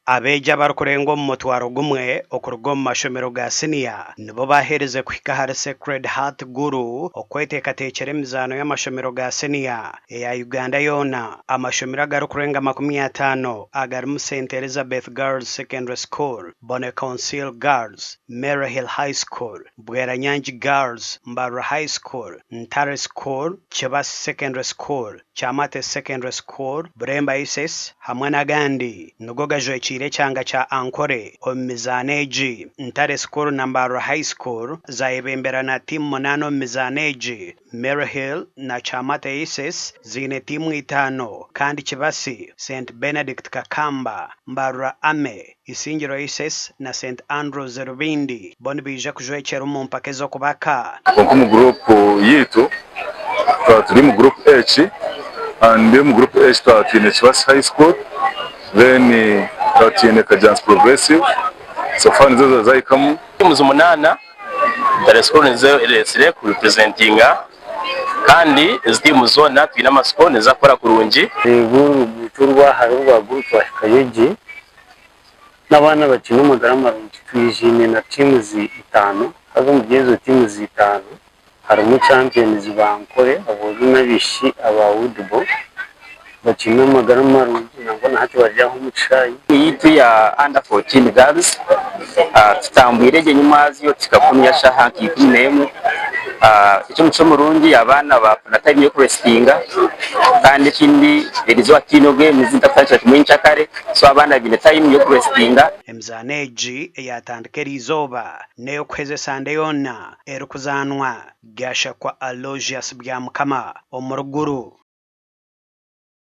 Abeegi abarikurenga omu mutwaro gumwe okuruga omu mashomero ga siniya nibo baaherize kuhika ahari Sacred Heart Gulu okweteekateekyera emizaano y'amashomero ga siniya eya Uganda yoona. Amashomero agarikurenga 50 agarimu St Elizabeth Girls Secondary School, Bone Council Girls, Maryhill High School, Bweranyangi Girls, Mbarara High School, Ntare School, Kibasi Secondary School, Kyamate Secondary School, Buremba SS hamwe n'agandi nigo gajwekiire ekyanga kya Ankole omu mizaano egi. Ntare School na Mbarara High School zayebembera na tiimu munaana omu mizaano egi. Maryhill na Kyamate SS ziine tiimu itaano kandi Kibasi, St Benedict Kakamba, Mbarara Army, Isingiro SS na St Andrews Rubindi bo nibaija kujwekyera omu mpaka ez'okubaka. Kwonka omu group yaitu twaba turi omu group H and omu group H twaba twine Kibasi High School then twaba twine Kajjansi Progressive so far nizo zaba zahikamu. Teams munaana Ntare School nizo eretsire ku representinga kandi ezi tiimu zoona twine amatsiko niziza kukora kurungi. Reeba oruguuto orwa hare orwa Gulu twahikayo gye n'abaana bakiine amagara marungi. Twijiine na tiimuzi itaano haza omuri ezo tiimuzi itaano harimu champions ba Ankole aboojo n'abaishiki aba Woodball bakiine amagara marungi nangwa na hati bari aho omu kishaayi. Yaitu ya under 14 girls tutambwire gye nyimazyo tuhika kunya shaaha nka 11. Eky'omugisha omurungi abaana baafuna time y'okurestinga kandi ekindi erizooba titwine games zitakutandikira kimwe nyenkyakare so abaana baine time y'okurestinga. Emizaano egi eyatandika eriizooba n'ey'okuheza esande yoona erikuzaanwa Gashakwa Aloysius Byamukama omuri Gulu.